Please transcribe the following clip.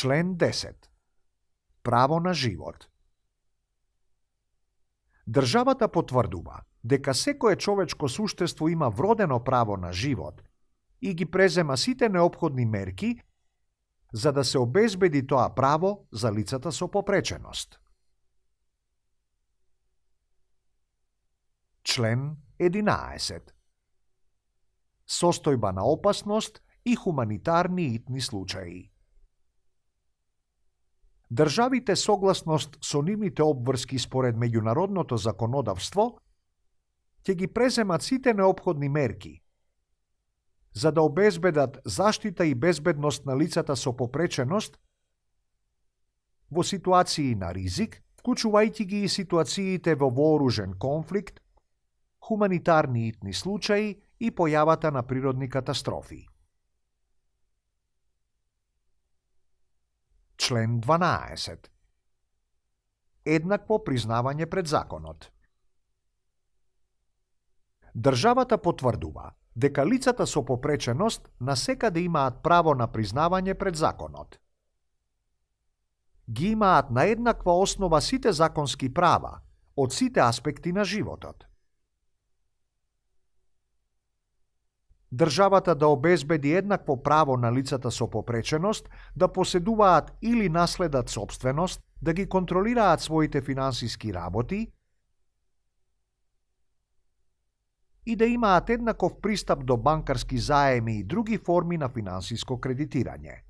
Член 10. Право на живот. Државата потврдува дека секое човечко суштество има вродено право на живот и ги презема сите неопходни мерки за да се обезбеди тоа право за лицата со попреченост. Член 11. Состојба на опасност и хуманитарни итни случаи. Државите согласност со нивните обврски според меѓународното законодавство ќе ги преземат сите неопходни мерки за да обезбедат заштита и безбедност на лицата со попреченост во ситуации на ризик, вклучувајќи ги и ситуациите во вооружен конфликт, хуманитарни итни случаи и појавата на природни катастрофи. Член 12. Еднакво признавање пред законот. Државата потврдува дека лицата со попреченост насекаде имаат право на признавање пред законот. Ги имаат на еднаква основа сите законски права од сите аспекти на животот. Државата да обезбеди еднакво право на лицата со попреченост да поседуваат или наследат сопственост, да ги контролираат своите финансиски работи и да имаат еднаков пристап до банкарски заеми и други форми на финансиско кредитирање.